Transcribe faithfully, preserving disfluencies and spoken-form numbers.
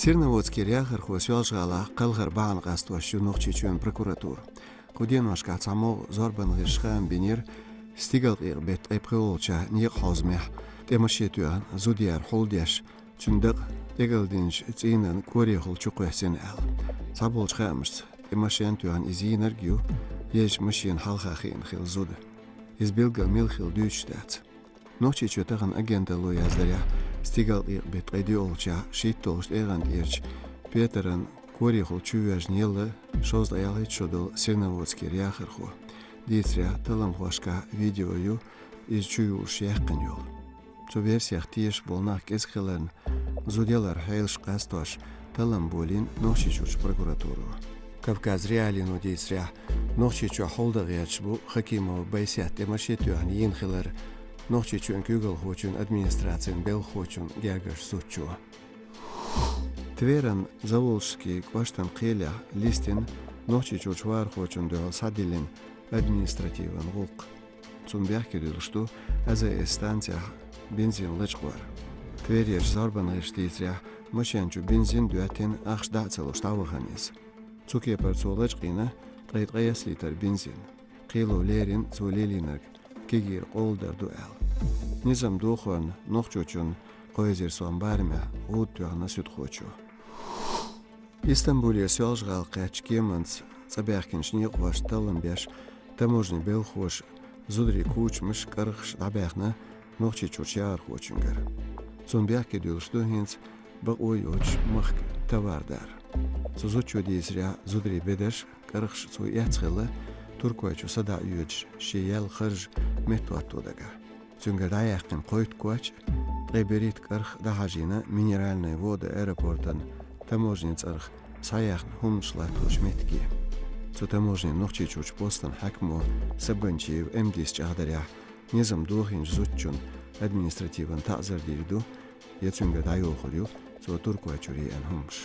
Серноводскера яхархо Соьлжа-ГӀалахь кхалхар бахьана къастош ю Нохчийчоьнан прокуратура. Кху деношкахь цхьамогӀа зорбанан гӀирсаша хаам бинера, стигалкъекъа беттан ткъе пхоьалгӀачохь некъан хьовзамехь тӀе машен тоьхна зуда яр хьулдеш, цуьнан дакъа тӀекӀалдинчу цӀийнан корехула чукхоьссина аьлла. Цхьаболчу хаамашца, тӀе машен тоьхна иза йийнарг а ю, езачу машенан хьалха хиъна хилла зуда. Иза билггал мила хилла дуьйцуш дац. Нохчийчоь тахана агенталло яздарехь, стигалкъекъа беттан ткъе доьалгӀачохь шийтталгӀачу тӀегӀан тӀерачу Петаран корехула чувоьжна елла шовзткъе ялхитта шо долу Серноводскера яхархо. Дийцарехь, талламхошкахь видео ю, иза чуюллуш яьккхина йолу. Цу версех тешаш болу нах кӀезиг хиларна, зуда яларан хьелаш къастош таллам болийна Нохчийчуьрчу прокуратуро. Кавказ.Реалиино дийцарехь, Нохчийчохь хьулдан гӀерташ бу Хакимова Байсет тӀе машен тоьхна йийна хилар Нохчийчоьнан куьйгалхочун администрацин белхахочун гергарчу зудчо. Тверан Заволжский кӀоштан кхелехь листина Нохчийчуьрчу вахархочунна дуьхьал схьадиллина административан гӀуллакх. Цунна бехке дуьллуш ду АЗС станцехь бензин лачкъор. Тверерчу зорбанан гӀирсаша дийцарехь, машен чу бензин а доьттина, ахча дӀа а ца луш, дӀавахана иза. Цу кепара цо лачкъийна ткъе ткъайесна литр бензин. Кхело лерина цо лелийнарг кегийра къола дар ду аьлла. Низам дохорна нохчочунна кхо эзар сом барамехь гӀуда тоьхна суьдхочо. Истамбулера Соьлжа-ГӀала кхаьчначу кеманца цӀа баьхкинчу некъахошна таллам беш, таможнин белхахоша зударийн кучамаш, кӀаргӀаш дӀабаьхна Нохчийчуьрчу яхархочуьнгара. Цунна бехке дуьллуш ду хӀинца бакъо йоцуш махка товар дар. Цу зудчо дийцарехь, зударийн бедарш, кӀаргӀаш цо эцна хилла, Туркойчу садаӀа йоьдуш шен яьлла харж меттахӀотто дагахь. Цуьнгара дӀаяьккхина кхойтта коч а, ткъе берхӀитта кӀаргӀа дӀахьажийна Минеральные Воды аэропортан таможнин цӀарах схьаяьхна хӀуманаш латточу меттиге. Цу таможнин Нохчийчуьрчу постан хьаькамо Сабанчиев М-дис чӀагӀдарехь, низам дохийначу зудчунна административан таӀзар дийр ду, я цуьнгара дӀайохур ю цо Туркойчуьра еана хӀуманаш.